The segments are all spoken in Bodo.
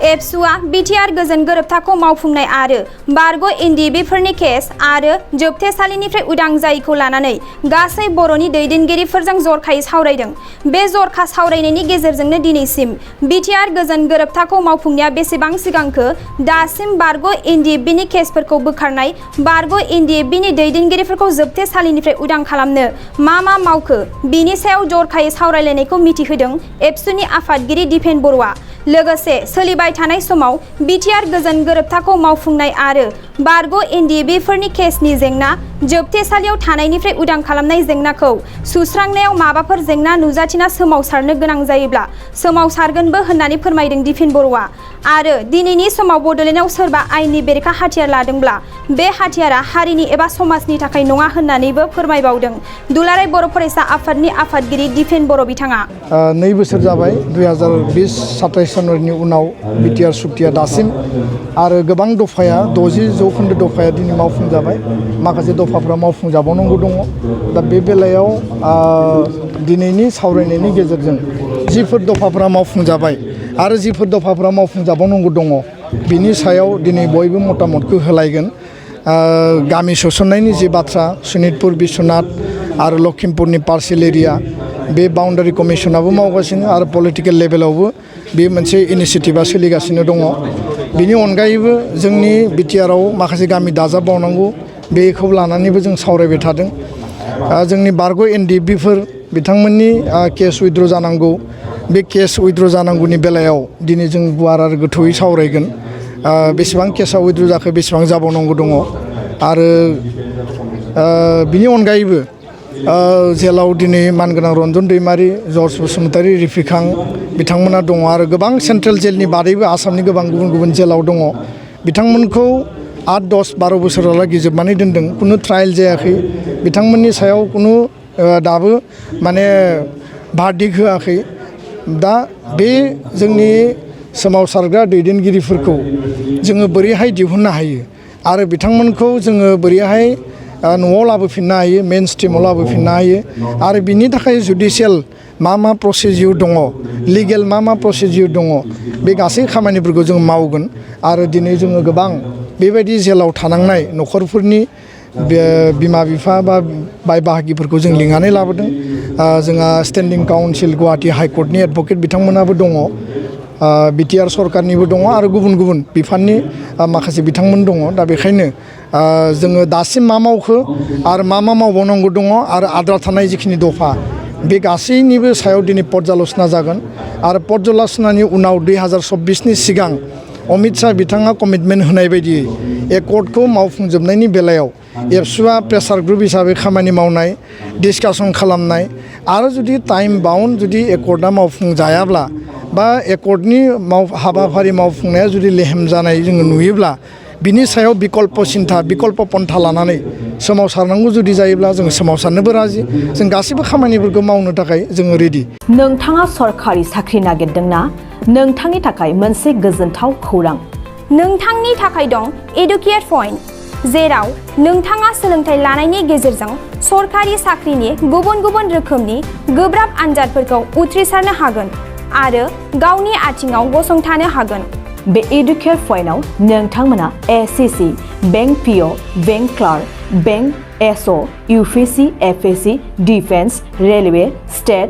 एबसुआ बिटिआर गोजोन गोरोबथाखौ मावफुंनाय आरो बारग' एनडिएबिफोरनि केस आरो जोबथेसालिनिफ्राय उदां जायैखौ लानानै गासै बर'नि दैदेनगिरिफोरजों जरखायै सावरायदों। बे जरखा सावरायनायनि गेजेरजोंनो दिनैसिम बिटिआर गोजोन गोरोबथाखौ मावफुंनाया बेसेबां सिगांखो, दासिम बारग' एनडिएबिनि केसफोरखौ बोखारनाय, बारग' एनडिएबिनि दैदेनगिरिफोरखौ जोबथेसालिनिफ्राय उदां खालामनो मा मावखो, बिनि सायाव जरखायै सावरायलायनायखौ मिथिहोदों एबसुनि आफादगिरि दिपेन बर'आ। लोगोसे सोलिबाय थानाय समाव बिटिआर गोजोन गोरोबथाखौ मावफुंनाय आरो बारग' एनडिएबिफोरनि केसनि जेंना, जोबथेसालियाव थानायनिफ्राय उदां खालामनाय जेंनाखौ सुस्रांनायाव माबाफोर जेंना नुजाथिना सोमावसारनो गोनां जायोब्ला सोमावसारगोनबो होननानै फोरमायदों दिपेन बर'आ। आरो दिनैनि समाव बड'लेण्डआव सोरबा आयेननि बेरेखा हाथियार लादोंब्ला बे हाथियारा हारिनि एबा समाजनि थाखाय नङा होननानैबो फोरमायबावदों दुलाराय बर' फरायसा आफादनि आफादगिरि दिपेन बर' बिथाङा। 2 बोसोर जाबाय 2020-27 जानुवारिनि उनाव बिटिआर सुक्तिया दासिम आरो गोबां दफाया 60% दफाया दिनै मावफुंजाबाय, माखासे दफाफ्रा मावफुंजाबावनांगौ दङ। दा बे बेलायाव दिनैनि सावरायनायनि गेजेरजों जिफोर दफाफ्रा मावफुंजाबाय आरो जिफोर दफाफ्रा मावफुंजाबावनांगौ दङ बिनि सायाव दिनै बयबो मतामतखौ होलायगोन। गामि सोसननायनि जि बाथ्रा, सनितपुर, बिश्वनाथ आरो लखिमपुरनि पार्सियेल एरिया, बे बाउन्डारि कमिसनाबो मावगासिनो आरो पलिटिकेल लेभेलावबो बे मोनसे इनिसियेटिभा सोलिगासिनो दङ। बिनि अनगायैबो जोंनि बिटिआराव माखासे गामि दाजाबबावनांगौ, बेखौ लानानैबो जों सावरायबाय थादों। जोंनि बारग' एनडिएबिफोर बिथांमोननि केस उइथड्र जानांगौ, बे केस उइथड्र जानांगौनि बेलायाव दिनै जों गुवार आरो गोथौयै सावरायगोन। बेसेबां केसा उइथड्र जाखो, बेसेबां जाबावनांगौ दङ। आरो बिनि अनगायैबो जेलाव दिनै मानगोनां रन्जन दैमारि, जर्ज बसुमतारी, रिफिखां बिथांमोना दङ आरो गोबां सेन्ट्रेल जेलनि बादैबो आसामनि गोबां गुबुन गुबुन जेलाव दङ। बिथांमोनखौ 8, 10, 12 बोसोरहालागै जोबनानै दोनदों, खुनु ट्रायल जायाखै, बिथांमोननि सायाव खुनु दाबो माने भार्डिक्ट होआखै। दा बे जोंनि सोमावसारग्रा दैदेनगिरिफोरखौ जोङो बोरैहाय दिहुननो हायो आरो बिथांमोनखौ जोङो बोरैहाय न'आव लाबोफिननो हायो, मेन स्ट्रिमाव लाबोफिननो हायो आरो बिनि थाखाय जुडिशियेल मा प्रसिडिउर दङ, लिगेल मा प्रसिडिउर दङ, बे गासै खामानिफोरखौ जों मावगोन। आरो दिनै जोङो गोबां बेबायदि जेलाव थानांनाय न'खरफोरनि बिमा बिफा बा बाय बाहागिफोरखौ जों लिंनानै लाबोदों। जोंहा स्टेन्डिं काउन्सिल गुवाहाटि हाइकर्टनि एडभकेट बिथांमोनाबो दङ, बिटिआर सरकारनिबो दङ आरो गुबुन गुबुन बिफाननि माखासे बिथांमोन दङ। दा बेखायनो जोङो दासिम मा मावखो आरो मा मावबावनांगौ दङ आरो आद्रा थानाय जिखिनि दफा, बे गासैनिबो सायाव दिनै पर्यालोचना जागोन। आरो पर्यालोचनानि उनाव 2026नि सिगां अमित शाह बिथाङा कमिटमेन्ट होनाय बायदियै एकर्डखौ मावफुंजोबनायनि बेलायाव एबसुआ प्रेसार ग्रुप हिसाबै खामानि मावनाय, डिसकासन खालामनाय आरो जुदि टाइम बाउन्ड जुदि एकर्डआ मावफुंजायाब्ला बा एकर्डनि हाबाफारि मावफुंनाया जुदि लेहेम जानाय जोङो नुयोब्ला बिनि सायाव बिकल्प सिन्था, बिकल्प पन्था लानानै सोमावसारनांगौ जुदि जायोब्ला जों सोमावसारनोबो राजि। जों गासैबो खामानिफोरखौ मावनो थाखाय जोङो रेडि। नोंथाङा सरकारि साख्रि नागिरदोंना? नोंथांनि थाखाय मोनसे गोजोनथाव खौरां। नोंथांनि थाखाय दं एडुकेट पइन्ट, जेराव नोंथाङा सोलोंथाइ लानायनि गेजेरजों सरकारि साख्रिनि गुबुन गुबुन रोखोमनि गोब्राब आनजादफोरखौ उथ्रिसारनो हागोन आरो गावनि आथिङाव गसंथानो हागोन। बे एडुकेट पइन्टआव नोंथांमोना SSC, bank PO, bank clerk, bank SO, UPSC, FSC, defence, railway, state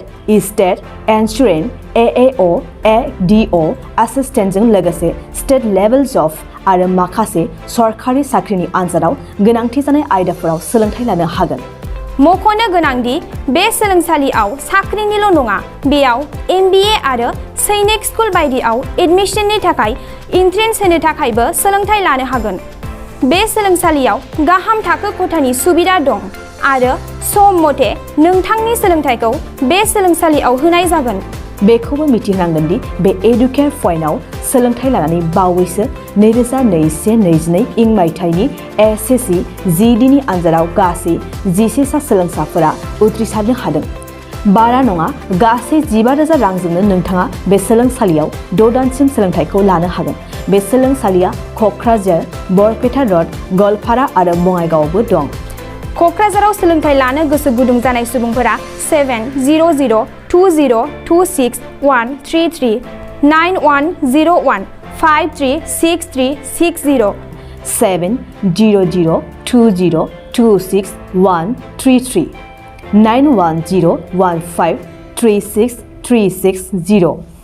insurance, AAO, ADO एसिस्टेन्टजों लोगोसे स्टेट लेभेल जब आरो माखासे सरकारि साख्रिनि आनजादाव गोनांथि जानाय आयदाफोराव सोलोंथाइ लानो हागोन। मख'नो गोनांदि बे सोलोंसालियाव साख्रिनिल' नङा, बेयाव MBA आरो सैनिक स्कुल बायदियाव एडमिशननि थाखाय एन्ट्रेन्स होनो थाखायबो सोलोंथाइ लानो हागोन। बे सोलोंसालियाव गाहाम थाखो खथानि सुबिदा दं आरो सम मथे नोंथांनि सोलोंथाइखौ बे सोलोंसालियाव होनाय जागोन। बेखौबो मिथिनांगोन दि बे एडुकेट पइन्टआव सोलोंथाइ लानानै बावैसो 2021-22 इं मायथाइनि एसएससि GDनि आनजादाव गासै 11 सा सोलोंसाफोरा उथ्रिसारनो हादों। बारा नङा, गासै 15,000 रांजोंनो नोंथाङा बे सोलोंसालियाव 6 दानसिम सोलोंथाइखौ लानो हागोन। बे सोलोंसालिया क'क्राझार, बरपेटा र'ड, गवालपारा आरो बङाइगावआवबो दं। क'क्राझाराव सोलोंथाइ लानो गोसो गुदुं जानाय सुबुंफोरा 70020261339 9101 536360 70020262133 91015363660